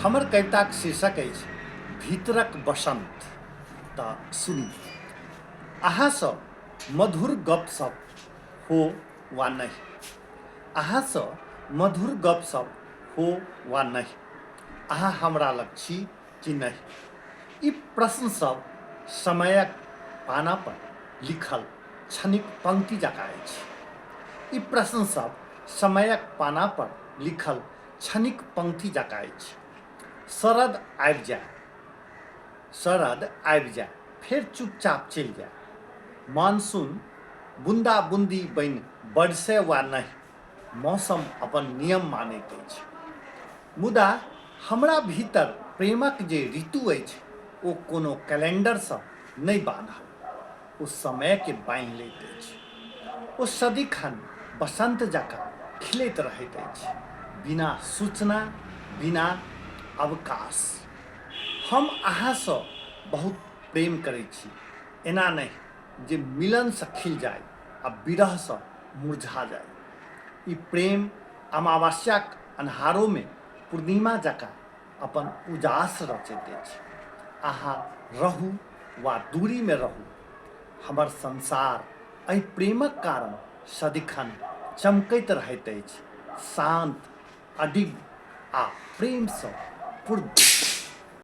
हमर कविताक शीर्षक अछि भीतरक बसंत। तऽ सुनी। अहाँसँ मधुर गपशप हो वा नहि। अहाँसँ मधुर गपशप हो वा नहि। अहाँ हमरा लग छी कि नहि। ई प्रश्न सब समयक पाना पर लिखल क्षणिक पंक्ति जकाँ अछि। ई प्रश्न सब समयक पाना पर लिखल क्षणिक पंक्ति जकाँ अछि। शरद आबि जाय। शरद आबि जाय, फेर चुपचाप चलि जाय। मानसून बूंदा-बूंदी बनि बरसय वा नहि, मौसम अपन नियम मानैत अछि। मुदा हमरा भीतर प्रेमक जे ऋतु अछि, ओ कोनो कैलेंडरसँ नहि बान्हल। ओ समयकेँ बान्हि लैत अछि। ओ सदिखन बसन्त जकाँ खिलैत रहैत अछि, बिना सूचना, बिना अवकाश। हम अहाँसँ बहुत प्रेम करैत छी, एना नहि जे मिलनसँ खिल जाइ आ विरहसँ मुरझा जाइ। ई प्रेम अमावस्याक अन्हारोमे पूर्णिमा जकाँ अपन उजास रचैत अछि। अहाँ रहू वा दूरीमे रहू, हमर संसार एहि प्रेमक कारण सदिखन चमकैत रहैत अछि, शान्त, अडिग आ प्रेमसँ पूर्ण।